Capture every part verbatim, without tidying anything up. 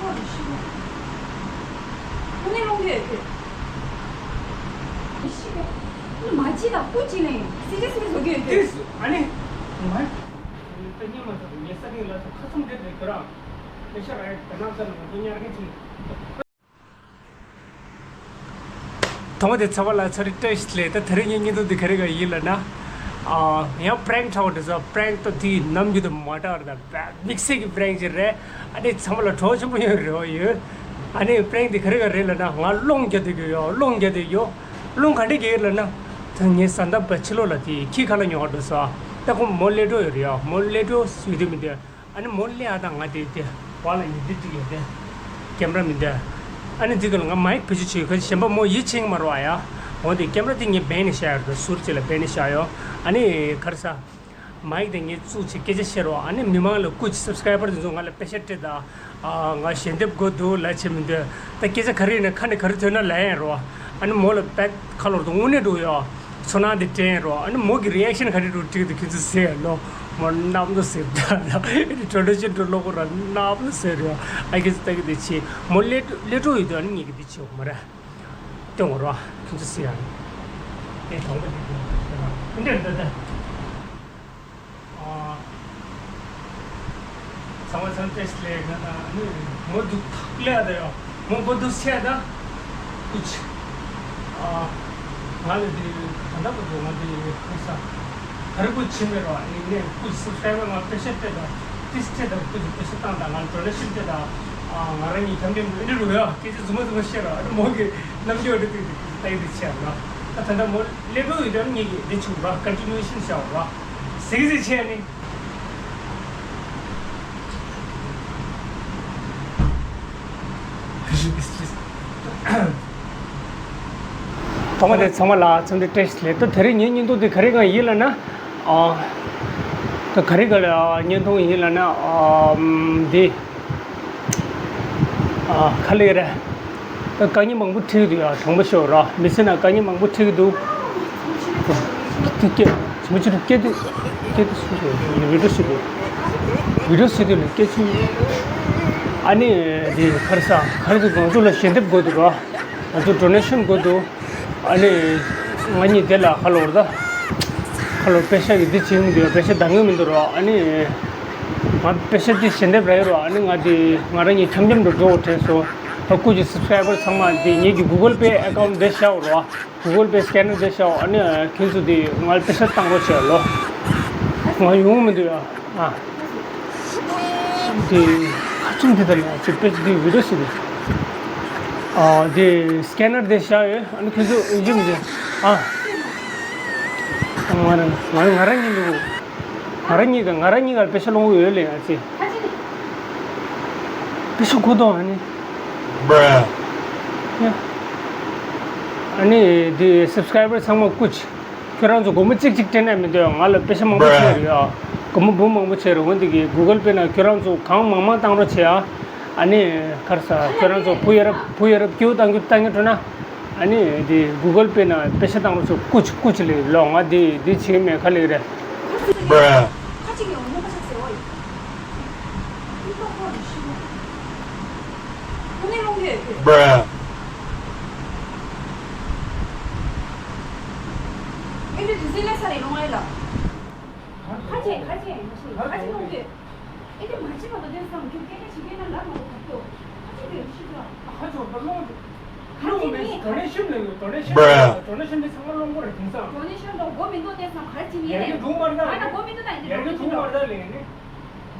ཁོ་ནས་སློང་གི་ཡོད་གི། ཤི་གི། མ་ཅི་དང་སྐུ་ཅི་ལེན་སི་རི་ཡས་ལི་བཟོ་གི་ཡོད་གི། ཏིས་ཨ་ནི། མ། ད་ཉི་མ་ཚོ་ངའི་ས་སྟེང་ལ་ཚོ་ཁ་ཚུམ་འདྲེད་རེད་ཁྱོད་རང་། ཨེ་ཤ་ར་ཡ་ད་ནང་ས་ནང་དུ་ཉར་གི་ཅི། ཐོག་མ་དེ་ཚང་མ་ལ་ཚོ་རི་བཀྲ་ཤིས་བདེ་ལེགས། ད་དེ་རིང་ངའི་བརྙན་ཐུང་འདི་ག་རེ་ག་ཡིན་ལབ་ན། ཨ། ཡང་པྲེང་འདྲ་བོ་འདྲ་ཟ། པྲེང་ད་དེ་ནམ་རྒྱུན་དང་མ་འདྲ་བ་རེད། ད་དམིགས་བསལ་གྱི་པྲེང་ཅིག་རེད། ཨ་ནི་ཚང་མ་ལ་གྲོགས་ཆེན་པོ་ཡོད་རེད་བ་ཡོད། ཨ་ནི་པྲེང་དེ་ག་རེ་ག་རེད་ལབ་ན། ང་སློང་རྒྱག་བསྡད་ཀྱི་ཡོད། སློང་རྒྱག་བསྡད་ཡོད། སློང་ག་འདྲ་རྒྱག་ཡོད་ལབ་ན། ད་ངའི་བཟའ་ཟླ་བ་ཕྱི་ལོགས་ལ་དེ་ཁྱི་ཁ་ལག་ཉོ་ག་འགྲོ་སོང་། ད་ཁོ་མོ་སླེབས་འགྲོ་ཡོད་རེད་ཡ། མོ་སླེབས་འགྲོ་ཡོད་དུས་མི་འདུག་ཨ་ནི་མོ་སླེབས་ཡ་དང་ང་དེ་དེ་བ་ལ་ཡིན་དེ་འགྲིག་ཡོད་དེ། ཀེམ་ར་མི་འདུག་ཨ་ནི་འདི་ག་ལ་ང་མའིག་བེད་སྤྱོད་བྱེད་ཡོད། གཞན་པ་མོ་ཡིད་ཆེས་མ་རེད་བ་ཡ། འོ་དེ་ཀེམ་ར་དེ་ངས་སྦན་ནས་བཞག་ཡོད་རེད། ཟུར་ཅིག་ལ་སྦན་ནས་བཞག་ཡོད། ཨ་ནི་ག་རེ་ཟ། མའིག་དེ་ངས་བཙུགས་བྱས་སྐད་ཆ་བཤད་རོགས། ཨ་ནི་མི་མང་ལ་སྐུ་མཁྱེན་སབ་སི་ཀ་རའི་བར་དེ་ཚོ་ང་ལ་པེ་ཤ་སྤྲད་དང་། ཨ། ང་ཞལ་འདེབས་དགོས་འདུག་ལབ་བྱས་མི་འདུག་ད་སྐད་ཆ་ག་རེ་ཡིན་ན་ཁ་ནས་ག་རེ་ཐོན་ན་ལབ་ཡ་ཡིན་རོགས། ཨ་ནི་མོ་ལ་དཔེ་ཁ་ལོར་དུ་དངོས་གནས་འགྲོ་ཡོད། ཚོར་སྣང་དེ་དྲན་རོགས། ཨ་ནི་མོ་གི་རི་ཨེག་ཤན་ག་རེ་འགྲོ་འགྲིག་འདུག་ཁྱོད་ཚོ་གཟིགས་ཡ་ལོ། མོ་གནམ་ལོ་ཟེར་ད་ལ་ཨེ་འགྲོ་འགྲོ་ཅན་འགྲོ་ལོ་གོ་ར་གནམ་ལོ་ཟེར་རོགས། ཨ་ཁྱོད་ཚོ་ལྟ་གི་དེ་ཆེ་མོ་ལས་ལས་འགྲོ་ཡོད་དུས་ཨ་ནི་ངེད་ཀྱི་དེ་ཆེ་འོ་མ་ར་སྟོན་འོ་རོགས། ཁྱོད་ཚོ་གཟིགས་ཡ་ཨེ་གྲོང་པ་དེ་དེ་འདྲ་འདྲ་འདྲ། ཚང་མ་ཚང་བཀྲ་ཤིས་བདེ་ལེགས། ང་ནི་མོ་འདུག་ཐག་ལེ་ད་ཡོ། མོ་མགོ་འདུག་སེ་ད། ཀུ་ཅི། ང་ལ་དེ་ག་འདྲ་པོ་འདུག་ང་དེ་ཁ་ས་ག་རེ་ཀུ་ཅི་མེད་རོ། ཨ་ནི་ནས་ཀུ་ཅི་སབ་སི་ཀ་རའི་བར་ང་པེ་ཤ་སྤྲད་ད། ཏིས་སྤྲད་ད། ཀུ་ཅི་པེ་ཤ་བཏང་ད། ང་ཌོ་ནེ་ཤན་སྤྲད་ད། ང་རང་ཉིད་འཁྱམ་འཁྱམ་འདི་རུ་ཡོ། སྐད་ཆ་རྫུན་མ་རྫུན་མ་བཤད་རོ། ཨ་ནི་མོ་གི་རྣམ་འགྱུར་འདི་དེ་དེ་དེ་བཤད་རོ། ད་ད་ལྟ་མོ་སླེབས་འགྲོ་ཡོད་ད། ངེད་ཀྱི་འདི་ཆུ་རོ། ཀོན་ཊི་ནུ་ཨེ་ཤན་བྱ་རོ། གཟིགས་གཟིགས་བྱས་ནི། ཐོག་མ་དེ་ཚང་མ་ལ་འཚམས་འདྲི་བཀྲ་ཤིས་བདེ་ལེགས། ད་དེ་རིང་ངའི་བརྙན་ཐུང་འདི་ག་རེ་གང་ཡིན་ལབ་ན། ཨ། ད་ག་རེ་གང་ལ་བརྙན་ཐུང་ཡིན་ལབ་ན། ཨ། འདི། ཨ། ག་ལེར། ད་དཀའ་ངལ་མང་པོ་འཕྲད་ཀྱི་འདུག་ཡ། དྲང་པོ་ཤོད་ར། མི་ཚེ་ནང་དཀའ་ངལ་མང་པོ་འཕྲད་ཀྱི་འདུག་དེ་སྐད་ཆུང་ཆུང་སྐད་དུ་སྐད་དུ་སུ་རེད། བི་ཌིའོ་བྱེད་དུས། བི་ཌིའོ་བྱེད་དུས་ལ་སྐད་ཆུང་། ཨ་ནི་དེ་ག་རེ་ཟ། ག་རེ་འདུག་ང་ཚོ་ལ་ཞལ་འདེབས་དགོས་འདུག་ར། ང་ཚོ་ཌོ་ནེ་ཤན་དགོས་འདུག་ཨ་ནི་ང་གཉིས་དེ་ལ་ཁ་ལོར་ད། ཁ་ལོར་པེ་ཤ་གི་འདི་བྱེད་མི་འདུག་པེ་ཤ་འདང་གི་མི་འདུག་ར། ཨ་ནི་ང་པེ་ཤ་འདི་ཞལ་འདེབས་རག་ཡོད་ར། ཨ་ནི་ང་འདི་ང་རང་གཉིས་འཁྱམ་འཁྱམ་དུ་འགྲོ་དྲན་སོང་། ད་སྐུ་མཁྱེན་སབ་སི་ཀ་རའི་བར་ཚང་མ་འདི་ངེད་ཀྱི་གུ་གལ་པེ་ཨེ་ཀའུན་ཊི་འདི་བཞག་ར། གུ་གལ་པེ་སི་ཀེ་ནར་འདི་བཞག་ཨ་ནི་ཁྱེད་ཚོ་འདི་ང་ལ་པེ་ཤ་བཏང་རོགས་བྱས་ལོ། ང་ཡོང་མི་འདུག་ཡ། ཨ། འདི་ཁ་ཆུང་འདི་དང་ལ་ཅིག་དཔེ་ཅིག་འདི་བི་ཌིའོ་ཞིག་འདི། ཨ། འདི་སི་ཀེ་ནར་འདི་བཞག་ཡོད། ཨ་ནི་ཁྱོད་ཚོ་ཡིན་གཅིག་མིན་གཅིག་ཨ། ང་རང་ང་རང་ང་རང་ཉིད་འདུག་ང་རང་ཉིད་ཀ་ང་རང་ཉིད་ཀ་པེ་ཤ་སློང་གི་ཡོད་ལེ་ཨ་ཙི། པེ་ཤ་དགོས་དོ་ཨ་ནི། ཨ་ནི་འདི་སབ་སི་ཀ་རའི་བར་ཚང་མ་སྐུ་མཁྱེན། ཁྱོད་རང་ཚོ་སྒོར་མོ་གཅིག་གཅིག་སྤྲད་ན་མི་འདོད། ང་ལ་པེ་ཤ་མང་པོ་བྱས་རེད་ཨ། སྒོར་མོ་འབུམ་མང་པོ་བྱས་རེད། འོན་ཏེ་གི་གུ་གལ་པེ་ན་ཁྱོད་རང་ཚོ་གང་མང་མང་བཏང་རོགས་བྱེད་ཨ། ཨ་ནི་ག་རེ་ཟ། ཁྱོད་རང་ཚོ་བུ་ཡ་རབས་བུ་ཡ་རབས་སྐྱིད་པོ་བཏང་རྒྱུ་བཏང་རྒྱུ་འགྲོ་ན། ཨ་ནི་དེ་གུ་གལ་པེ་ན་པེ་ཤ་བཏང་རོགས་བྱེད། སྐུ་མཁྱེན་སྐུ་མཁྱེན་ལེ་ལོ། ང་དེ་དེ་བྱེད་མེད་ག་ལེ་རེད། ཨེ་འདྲ་དུས་ཚོད་སླེབས་ས་རེད་ལོང་ཨེ་ལ། ཁ་ཆེ་ཁ་ཆེ་ཁ་ཆེ་ལོང་གི། ཨེ་འདྲ་མ་བྱེད་པ་དོ་དེ་བསམ་ཁྱོད་སྐད་ཆ་བྱེད་མཁན་ན་ལབ་མ་གོ་ཁ་ཐོ། ཁ་ཆེ་དེ་ཤི་ཐ། ཁ་ཆེ་བ་ལོང་གི། ཁ་ཆེ་མེད། ཌོ་ནེ་ཤན་ལ་ཡོད། ཌོ་ནེ་ཤན་ཌོ་ནེ་ཤན་དེ་ཚང་མ་ལོང་གོ་རེད་དེང་སང་། ཌོ་ནེ་ཤན་དང་སྒོ་མི་འདུག་དེ་བསམ་ག་རེ་བྱེད་མི་ཡིན་ནས། ང་ན་སྒོ་མི་འདུག་ད་ཡིན་ན་ཌོ་ནེ་ཤན་དང་།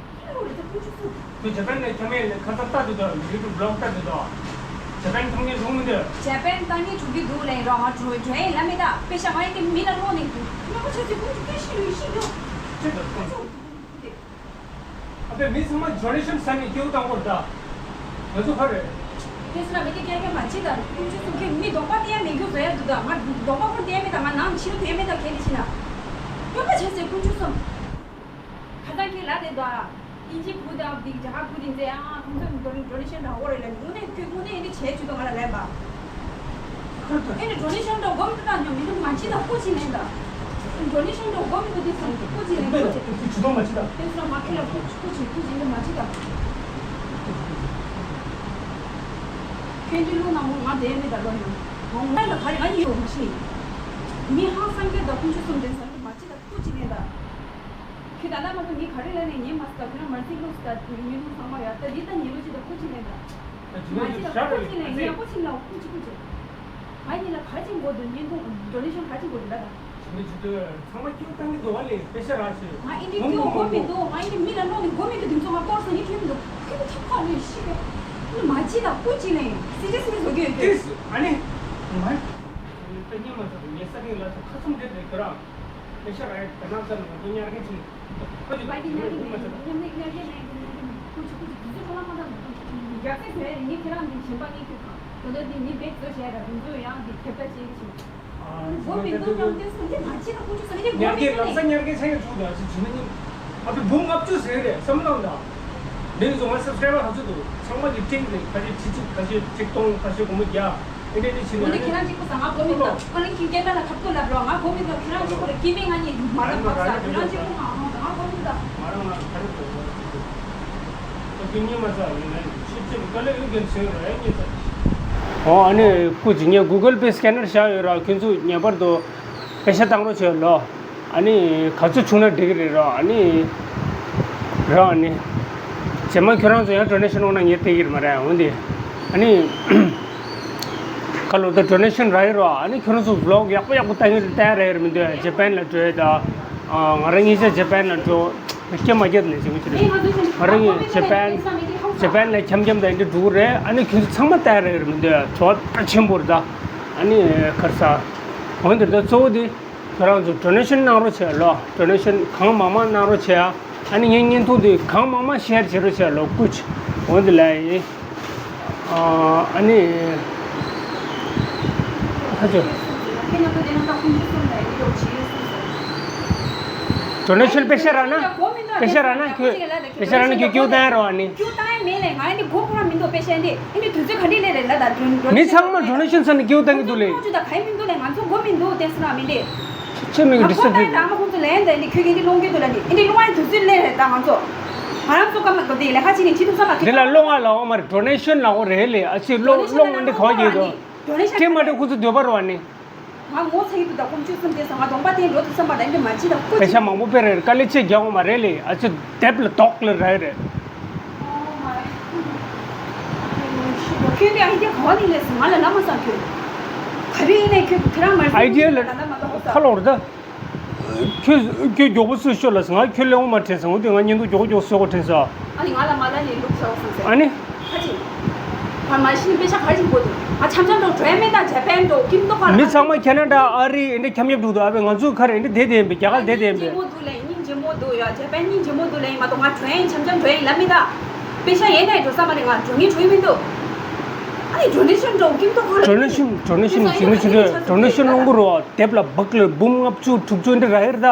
ཁྱོད་ཇ་པན་ནས་ཁྱོད་མེད་ལས་ཁ་ཚ་ལྟ་དུས་དང་ཡུ་ཊུབ་བི་ལོག་ལྟ་དུས་དང་། ཇ་པན་ཐོན་མཁན་བྱུང་མི་འདུག་ཇ་པན་ལྟ་མཁན་བྱུང་གི་འདུག་ལེ་རོ། ང་འགྲོ་འགྲོ་ཡིན་ལ་མི་ད་པེ་ཤ་ང་ཡིན་ཏེ་མི་ལ་ལོག་ནས་འདུག་ང་ཁོ་ཆ་ཚོད་ཀུན་གྱི་སྐད་ཤི་རུ་ཤི་འགྲོ། ཁྱོད་ད་ཐོན། ཨ་པའི་མི་ཚང་མ་ཌོ་ནེ་ཤན་ཟ་ནས་སྐྱིད་པོ་བཏང་དགོས་རེད་ད། ང་ཚོ་ག་རེད། དེ་སུ་ན་མི་དེ་སྐད་སྐད་མ་བྱེད་ད་ཀུན་གྱི་གསུང་མཁན་མི་གདོང་པ་བལྟས་མེད་རྒྱུ་བཟོ་ཡ་འདུག་ད་ང་གདོང་པ་ཁོ་བལྟས་མེད་ད་ང་ནང་ཕྱི་རུ་བལྟས་མེད་ད་གལ་ཏེ་ཕྱིན་ན། སྐྱོན་པ་བྱས་ཟེར་ཀུན་གྱི་གསུང་། ཁ་སང་ཁྱེད་ལ་རེད་དོ། དབྱིན་ཇི་བུ་དང་འདི་རྒྱ་གར་བུ་དེ་ཚེ་ཨ་ཁོང་ཚོ་ཌོ་ནེ་ཤན་རག་གོ་རེད་ལ་དངོས་གནས་ཁྱོད་དངོས་གནས་ཡིན་དེ་བྱས་བྱུས་དོ་ང་ལ་ལན་པ། ཨེ་ནི་ཌོ་ནེ་ཤན་དང་སྒོམ་དུ་བཏང་ཉོ་མི་འདུག་མ་ཅི་དང་ཀོ་ཅི་ལན་དང་། ཌོ་ནེ་ཤན་དང་སྒོམ་དུ་དེ་ཚང་གི་ཀོ་ཅི་ལན་ཀོ་ཅི། ཁྱོད་ཚོ་མ་ཅི་དང་། དེ་ཚོ་མ་ཁེ་ལ་ཀོ་ཅི་ཀོ་ཅི་ཀོ་ཅི་ཡིན་དུ་མ་ཅི་དང་། ཕན་ཚུན་ལུང་ན་མོ་ང་དེ་མི་ད་ལོ་ཡོང་། ང་ལ་ག་རེ་ང་ཡི་ཡོང་ཤི། མི་ཧང་སང་གི་ད་ཁུང་ཆུ་སུམ་དེ་ས་མ་ཅི་ད་ཁུ་ཅི་ནས་ད། ཁི་ད་ད་མ་ཐུ་མི་ག་རེ་ལ་ནས་ཉན་མ་སི་ད་ཁི་ན་མར་ཚི་ལུགས་ད་ཉིན་ལུགས་ཚང་མ་ཡ་ད་འདི་ད་ཉིན་ལུགས་ཅི་ད་ཁུ་ཅི་ནས་ད། མ་ཅི་ད་ཁུ་ཅི་ནས་ཉན་ཁུ་ཅི་ལ་ཁུ་ཅི་ཁུ་ཅི། ང་ཉིན་ལ་ག་ཅི་མགོ་དུ་ཉིན་དུ་ཌོ་ནེ་ཤོན་ག་ཅི་མགོ་དུ་ལ་ད། ཇི་མི་ཇི་ཏུ་ཚང་མ་སྐྱོ་བཏང་གི་འདུག་བ་ལས་དཔེ་ཤ་རག་ཤི། ང་ཨིན་དྲི་སྐྱོ་མགོ་མི་འདུག་ང་ཨིན་དྲི་མི་ལ་ནོ་ནི་མགོ་མི་འདུག་དེ་ཚོ་ང་ཀོར་སོང་ཡིན་ཁྱོད་མི་འདུག་ཁྱོད་ཁྱོད་ཁ་ལོས་ཤི་གི། ནི་མ་ཅི་ད་ཀུ་ཅི་ལེ་ཡིན་སི་རི་ཡས་མི་བཟོ་གི་ཡོད་གི། ཨ་ནི། མ། ད་ཉི་མ་ཚ་ངས་ས་ཐིག་ལ་ཚ་ཁ་ཚུམ་འདྲེ་རེད་གི་རང་། དཔེ་ཤ་རག་ཡ་དེ་ནང་ཚ་ནང་དུ་ཉར་གི་ཅི། ཁོ་ཅི་ཁོ་ཅི་ཁོ་ཅི་ཁོ་མ་ཚ། ཉམས་ལེན་ཉར་གི་ལེན་གི་ལེན་གི་ཁོ་ཅི་ཁོ་ཅི་དུས་ཚོད་ཁོ་ལ་མ་ད་ནོ་ཁོ་ཅི་ཁོ་ཅི་རྒྱག་ཚད་བས་ངས་ཁྱེད་རང་འདི་ཞིམ་པ་ངས་ཁྱོད་གང་དོ་ད་འདི་མི་བེད་བཟོ་བྱས་ར་དུས་ཚོད་ཡང་འདི་ཁྱབ་ད་བྱེད་གི་ཅི། མགོ་མི་འདུག་ཉམས་ཏེ་སུ་འདི་མ་བྱེད་ན་ཀུན་སྤྱོད་ཟེར་ནས་མགོ་ཉར་མི་གྱི་ལམ་སེ་ས་ཉར་གྱི་ཚན་གྱི་ཚུགས་དང་ཅི་ཇི་མ་ཉིན་ཨ་ཕི་འབུམ་ལྔ་བཅུ་ཟེར་རེད་བསམ་བློ་བཏང་། འདི་ཚོ་ང་སབ་སི་ཀ་རའི་བར་ག་ཚོད་འདུག་ཚང་མ་གི་ཏིང་རེད། ཁ་ཤས་ཁྲི་གཅིག་ཁ་ཤས་ཁྲི་སྟོང་ཁ་ཤས་སྒོར་མོ་བརྒྱ། ཨེ་འདྲས་འདི་ཕྱིན་འོན་ཏེ་ནས་ཁྱེད་རང་གཅིག་པུ་ཟ་ང་གོ་མི་འདུག་ཨ་ནི་ཁྱི་སྐད་ལ་ཁ་ཐུག་ལབ་རོགས། ང་གོ་མི་འདུག་ཁྱེད་རང་གཅིག་པུ་རེད། སྐྱེ་དམན་ང་གཉིས་མ་ལབ་བབས་ས་ཁྱེད་རང་གཅིག་པུ་ང་ང་ང་གོ་མི་འདུག་ང་རང་ང་ག་རེ་གོ་གོ་ཁྱི་གཉིས་མ་ཟ་ཡིན་ནའི་ཆུ་ཆེ་དཀའ་ལས་ཨུ་རྒྱན་ཟེར་རོ་ཨེ་གཉིས་ཟ། ཨོ་ཨ་ནི་སྐུ་མཁྱེན་ངས་གུ་གལ་པེ་སི་ཀེ་ནར་བཞག་ཡོད་ར། ཁྱོད་ཚོ་ངེས་པར་དུ་པེ་ཤ་བཏང་རོགས་བྱོས་ལོ། ཨ་ནི་ག་ཚོད་བྱུང་ན་འགྲིག་གི་རེད་རོ། ཨ་ནི་རོ་ཨ་ནི་རྗེས་མ་ཁྱོད་རང་ཚོ་ཡང་ཌོ་ནེ་ཤན་འོང་ན་ངས་སྟེར་གི་རེད་མ་རེད། འོན་ཏེ་ཨ་ནི། ཁ་ལོ་ད་ཌོ་ནེ་ཤན་རག་ཡོད་རོ། ཨ་ནི་ཁྱོད་རང་ཚོ་བི་ལོག་ཡག་པོ་ཡག་པོ་བཏང་གི་བལྟ་ཡ་རག་ཡོད་རེད་མི་འདུག་ཇ་པན་ལ་འགྲོ་ཡ་ད། ང་རང་གཉིས་ཆ་ཇ་པན་ལ་འགྲོ། སྐྱེ་མ་སྐྱེ་ནས་ཟིན་གྱི་རེད། ང་རང་གཉིས་ཇ་པན་ཇ་པན་ལ་འཁྱམ་འཁྱམ་དང་འདི་འགྲོ་གི་རེད། ཨ་ནི་ཁྱོད་ཚོ་ཚང་མ་བལྟ་ཡ་རག་ཡོད་རེད་མི་འདུག་ཇོ་ད་ཆེན་པོ་རེད་ད། ཨ་ནི་ཁར་ས། འོན་ཏེ་ད་གཙོ་བོ་དེ། ཁྱོད་རང་ཚོ་ཌོ་ནེ་ཤན་གནང་རོགས་བྱས་ལོ། ཌོ་ནེ་ཤན་གང་མང་མང་གནང་རོགས་བྱས་ཨ། ཨ་ནི་ངའི་བརྙན་ཐུང་འདི་གང་མང་མང་ཤེར་བྱེད་རོགས་བྱས་ལོ། སྐུ་མཁྱེན། འོན་ཏེ་ལ་ཡིན། ཨ་ནི། ཧ་ཅོ། ཌོ་ནེ་ཤན་པེ་ཤ་རག་ན། པེ་ཤ་རག་ན་ཁྱོད། པེ་ཤ་རག་ན་ཁྱོད་སྐྱོ་བཏང་རོགས་ཨ་ནི། སྐྱོ་བཏང་ཡ་མེད་ལས་ང་ནི་སྒོ་ཁོ་རང་མི་འདུག་པེ་ཤ་འདི་ཨ་ནི་དུས་ཚོད་ག་འདྲས་ལས་རེད་ལ་ད་ཌོ་ནེ་ཤན། མི་ཚང་མ་ཌོ་ནེ་ཤན་ཟེར་ནས་སྐྱོ་བཏང་གི་འདུག་ལས། ཁོང་ཚོ་ད་ག་ཡི་མི་འདུག་ལས་ང་ཚོ་སྒོ་མི་འདུག་བསྟན་སྲིད་རང་མི་འདི། ཆེ་མིག་ང་ཁོ་ད་ཨ་མ་ཁོང་ཚོ་ལན་ད་ཨ་ནི་ཁྱོད་ཀྱི་འདི་སློང་རྒྱུ་འདུག་ལ་ནི་ཨ་ནི་སློང་ཡ་དུས་ཚོད་ལས་རེད་ད་ང་ཚོ། ང་རང་ཚོ་སྐར་མ་ག་དེ་ལས་ཁ་ཅིག་ནས་ཅི་ཐུབ་བསམ་པ་འདི་ལ་སློང་བ་ལ་འོ་མ་རེད། ཌོ་ནེ་ཤན་ལ་འོ་རེད་ལས་ཨ་ཅེ་སློང་སློང་ཨ་འདི་ག་བ་ཡོད་དོ། ཌོ་ནེ་ཤན་སྤྲད་མ་སྤྲད་ཁོ་ཚོ་འདོད་པ་རེད་བ་ནི། ང་ངོ་ཚ་ཡི་འདུག་ད་ཀོང་བཅུ་གསུམ་དེ་ས་ང་གདོང་པ་བསྟན་འགྲོ་ཐུབ་བསམ་པ་ད་འདི་མ་ཅི་ད་ཀོ་པེ་ཤ་མང་པོ་སྤེལ་རེད། དཀའ་ལས་ཆེ་རྒྱག་འོ་མ་རེད་ལས་ཨ་ཅེ་དེབ་ལ་དོག་ལ་རལ་རེད། ཁྱོད་འདི་ཨའི་ཌི་ཡ་ག་བ་ནས་སླེབས་སོང་ང་ལ་ལབ་མ་སོང་ཁྱོད། ག་རེ་ཡིན་ནའི་ཁྱོད་ཁྱོད་རང་མར་ཨའི་ཌི་ཡ་ལ་ལབ་མ་གཏོགས་ད། ཁ་ལོར་ད། ཁྱོད་ཁྱོད་མགྱོགས་པོ་བཟོས་ཤོག་ལབ་སོང་། ང་ཁྱོད་སླེབས་འོང་མ་དྲན་སོང་། འོ་དེ་ང་བརྙན་ཐུང་མགྱོགས་པོ་མགྱོགས་པོ་བཟོ་དགོས་དྲན་སོང་། ཨ་ནི་ང་ལ་མ་ལ་ནས་ལུག་བྱ་བ་སོང་ཟེར། ཨ་ནི། ཁ་ཅིག་ང་མ་ཤི་པེ་ཤ་ག་རེ་བྱེད་དགོས་འདུག་ང་འཆམ་འཆམ་འགྲོ་འགྲོ་ཡ་མེད་ད་ཇ་པན་འགྲོ་ཀིམ་ཏོ་ཁ་ལ། མི་ཚང་མ་ཁེ་ན་ཌ་ཨ་རི་ཨིན་དྲ་འཁྱམ་འཁྱམ་འདུག་འདུག་ཨ་བས་ང་ཚོ་ཁ་རེ་ཨིན་དྲ་བསྡད་བསྡད་ཡིན་པས་རྒྱ་གར་བསྡད་བསྡད་ཡིན་པས། སྙིང་རྗེ་མོ་འདུག་ཡ་ཇ་པན་སྙིང་རྗེ་མོ་འདུག་ལ་ཡིན་མ་གཏོགས་ང་འགྲོ་ཡ་ཡིན་འཆམ་འཆམ་འགྲོ་ཡ་ཡིན་ལབ་མི་ད། པེ་ཤ་ཡས་ནས་འགྲོ་ས་མ་རེད། ང་འགྲོ་ངེས་འགྲོ་ཡི་མི་འདུག་ཨ་ནི་ཌོ་ནེ་ཤན་འགྲོ་ཀིམ་ཏོ་ཁ་ལ། ཌོ་ནེ་ཤན་ཌོ་ནེ་ཤན་ཞིག་ནི་ཞིག་ཌོ་ནེ་ཤན་སློང་གི་རོ། དེབ་ལ་སྦག་ལ་འབུམ་ལྔ་བཅུ་དྲུག་ཅུ་འདི་ར་ཡེར་ད།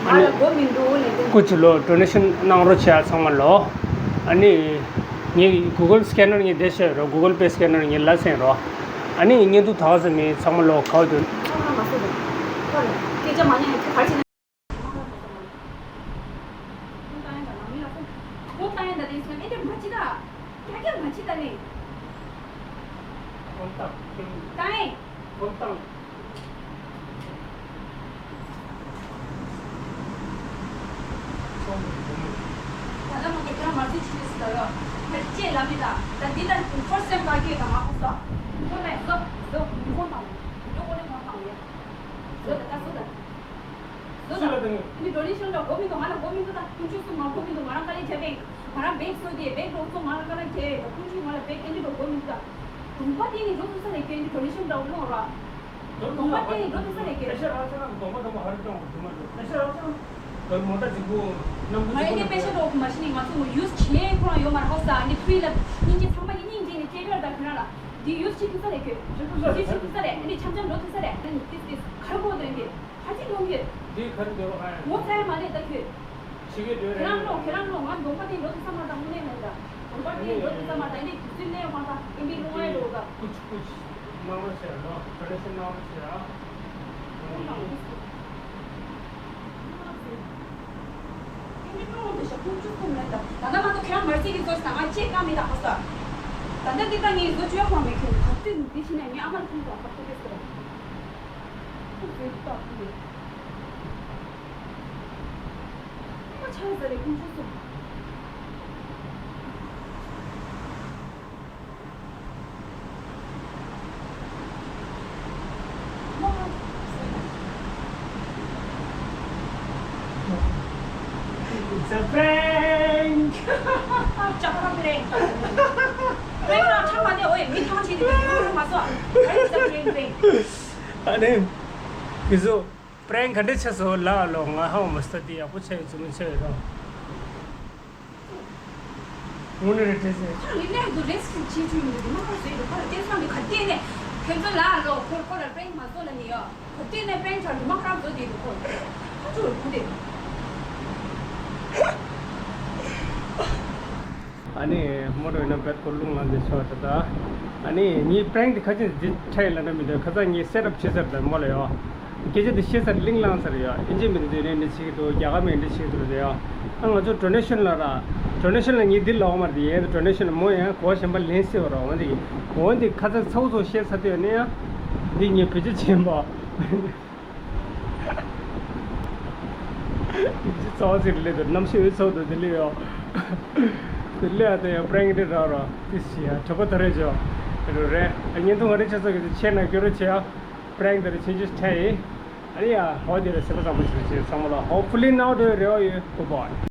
ང་ལ་སྒོ་མི་འདུག་ལས་དེ། སྐུ་མཁྱེན་ལོ་ཌོ་ནེ་ཤན་གནང་རོགས་བྱས་ཚང་མ་ལོ། ཨ་ནི་ངའི་གུ་གལ་སི་ཀེ་ནར་ངའི་བསྡད་བཞག་ཡོད་རོ། གུ་གལ་པེ་སི་ཀེ་ནར་ངའི་ལ་སེང་རོ། ཨ་ནི་བརྙན་ཐུང་དག་ས་མི་ཚང་མ་ལོ་གའོ་དོན། ཚང་མ་མ་སོ་དོ། ཁོ་རེ་སྐད་ཆ་མ་ཉན་ཁྱོད་ག་རེ་བྱེད་ན། ཁོང་ཏང་ཡན་དང་ནང་མི་ལ་ཁོང་ཁོང་ཏང་ཡན་དང་དེ་སོང་ཨེ་འདྲ་མ་ཅི་ད། རྒྱ་རྒྱ་མ་ཅི་ད་ནི། ཁོང་ཏང་ཏང་ཡན། ཁོང་ཏང་། ད་ལྟ་མ་གི་ཁྱེད་རང་མ་རྩིས་ཆི་ཟེར་ད་ཡོ། ད་ཅེས་ལ་མི་ད། ད་འདི་ད་ཕར་སི་ཊེམ་ག་གི་ད་ང་ཁོང་ཏང་། ཁོང་ཏང་ཡན་སོ་སོ་མི་ཁོང་ཏང་ཡོ། འགྲོ་ཁོ་ནི་ཁོང་ཏང་ཡོ། སོ་ད་ད་སོ་ད། སུ་ལ་དང་། ཨ་ནི་ཌོ་ནེ་ཤན་ལ་དགོས་མི་འདུག་ང་ལ་དགོས་མི་འདུག་ད་ཁོང་ཆུ་སུ་མ་དགོས་མི་འདུག་ང་རང་དཀའ་ལས་བྱས་པས། ང་རང་བེག་བཟོས་ཏེ་བེག་ལོག་ཚོ་ང་རང་དཀའ་ལས་བྱས་ད་ཁོང་ཆུ་ང་ལ་བེག་ཨ་ནི་ལོ་དགོས་མི་འདུག་ད་གྲོང་པ་དེ་ནི་འགྲོ་ཐུབ་ས་རེད་ཀྱི་ཨ་ནི་ཌོ་ནེ་ཤན་འདྲ་བོ་ལོང་ར། གྲོང་པ་དེ་ནི་འགྲོ་ཐུབ་ས་རེད་ཀྱི། པེ་ཤ་རག་ས་ན་གྲོང་པ་གྲོང་པ་ཧ་རི་ཀྲང་གྲོང་པ་འགྲོ་པེ་ཤ་རག་ས་ན་གར་མོ་ཊ་གཅིག་པོ་གནམ་གྲུ་ང་ཨ་ནི་པེ་ཤ་རོག་མ་ཤི་ནི་ང་ཚོ་ཡུས་བྱེད་ཁོ་རང་ཡོད་མ་རེད་ཧོ་ས་ཨ་ནི་ཕུའི་ལ་སྙིང་རྗེ་ཚང་མ་ཡིན་སྙིང་རྗེ་ནི་སྐྱེ་ར་ད་ཁོ་རང་ལ་འདི་ཡུས་བྱེད་ཐུབ་ས་རེད་ཀྱི། ཡུས་བྱེད་ཐུབ་ས་རེད་ཨ་ནི་འཆམ་འཆམ་འགྲོ་ཐུབ་ས་རེད་ཨ་ནི་ཏིས་ཏིས་གར་གོ་དོན་གྱི། ཁ་ཅིག་ཡོང་གི། འདི་ག་རེ་འདོད་པ་གང་ཡང་། ངོ་ཚ་ཡ་མ་རེད་ད་ཁྱོད། ཞིག་གི་འདོད་རེད། ཁྱེད་རང་ལོ་ཁྱེད་རང་ལོ་ང་གདོང་པ་དེ་འགྲོ་དུ་ས་མ་དང་དངོས་གནས་མེད་ད། གདོང་པ་དེ་འགྲོ་དུ་ས་མ་དང་དེ་དུས་ཚོད་གནས་ཡོད་མ་ད་ཨེམ་པི་ལུང་ཨེ་འགྲོ་ད། ཀུ་ཅི་ཀུ་ཅི། གནང་རོགས་བྱས་ལོ་ཌོ་ནེ་ཤན་གནང་རོགས་བྱས་ཨ། ཁོང་དང་ཨེམ་པི་ཀྲོང་དེ་ཤ་ ཁོང་ཆུ་ཁོ་མེད་ད། ད་ལྟ་མ་གཏོགས་ཁྱེད་རང་མར་ཅིག་གི་ཚོད་ད་ང་ཅེས་བཀག་མེད་ད་ཧ་ས། ད་ལྟ་འདི་ལྟ་ངས་བཟོ་བཅོས་ཁོང་མེད་ཁྱོད་ག་དུས་འདི་ཕྱིན་ནས་ངས་ཨ་མར་ཁོང་དང་ཁ་ཐུག་གི་ཟེར། ཁོང་བཟོས་ཏོག་ཏོག་ཁོང་གིས། ཁོ་ཆགས་ཟེར་རེད་ཁོང་ཆུ་སོང་། It's a prank. ཅག་པ་པྲེང་། པྲེང་རང་ཆགས་པ་ནས་འོ་ཡ་མི་ཐང་ཆད་དེ་པྲེང་རང་མ་སོ། It's a prank, prank. ཨ་ནི། ཁྱེད་ཚོ་པྲེང་ག་འདྲ་ཆགས་སོང་ལ་ལོ། ང་ཧ་མ་སྟ་དེ་ཡག་པོ་ཆགས་ཡོད་ཚུལ་མི་ཆགས་ཡོད་རོ། དངོས་གནས་རེད་དྲན་སོང་། ཁྱོད་ལས་ལས་དུ་རེས་ཀྱི་བྱེད་རྒྱུ་ཡིན་འདུག་མ་ཁ་བཟོས་འདུག་ཁོ་ལ་སྐལ་བཟང་གི་ག་དེ་ནས་ཁྱོད་ཚོ་ལ་ལོ་ཁོ་ཁོ་ལ་པྲེང་མ་བཟོ་ལ་ནི་ཡོད། ག་དེ་ནས་པྲེང་ཁྲ་འདུག་མ་ཁ་བཟོ་དེ་འདུག་ཁོ། ཁ་ཚུར་ཁུ་དེ། ཨ་ནི་མོ་རོ་ཡིན་ན་བེད་ཁོ་རླུང་ལངས་ཏེ་ཆོག་ད་ད། ཨ་ནི་ངའི་པྲེང་དེ་ཁ་ཅིག་འདི་ཁྲལ་ལ་འདྲ་མི་འདུག་ཁ་ཚ་ངའི་སེ་ཊབ་བྱེད་ཟེར་ད་མོ་ལ་ཡོད། སྐད་ཆ་དེ་བཤད་ཚར་གླིང་བླངས་ཚར་ཡོད། ཨིན་ཇི་མི་དེ་དེ་རེད་འདི་བྱེད་ཀྱི་འདུག་རྒྱ་གར་མི་འདི་བྱེད་ཀྱི་འདུག་རེད་ཡོད། ཨ་ང་ཚོ་ཌོ་ནེ་ཤན་ལ་ར། ཌོ་ནེ་ཤན་ལ་ངས་འདི་ལོག་མ་རེད་ཡས་ཌོ་ནེ་ཤན་ལ་མོ་ཡང་གོ་གཞན་པ་ལེན་སྲིད་པ་ར་འོན་ཏེ། འོན་ཏེ་ཁ་ཚ་ཚ་བོ་ཚོ་བཤད་ཚར་དུས་ནས་ཡང་། འདི་ངས་བེད་སྤྱོད་བྱེད་པ། འདི་ཚ་བོ་ཚིག་ལས་དུ་གནམ་གཤིས་འོད་ཚོགས་འདུག་དེ་ལས་ཡོད། དེ་ལས་ཡ་དེ་ཡང་པྲེང་རེད་ར་ར་དེ་ཤི་ཡ་གྲོད་པ་ད་རེད་ཅོ། རེད་རེད། ཨ་བརྙན་ཐུང་ང་རེ་ཆ་ཚོ་གི་དེ་ཆེ་ན་སྐྱོ་རེ་ཆེ་ཡ། པྲེང་དེ་རེ་ཆེ་ཆེ་ཆ་ཡི། ཨ་ནི་ཡ་ཧོ་དེ་རེ་སེམས་པ་བཟང་པོ་ཞིག་བྱེད་ཚང་མ་ལ། Hopefully now do you real you good boy.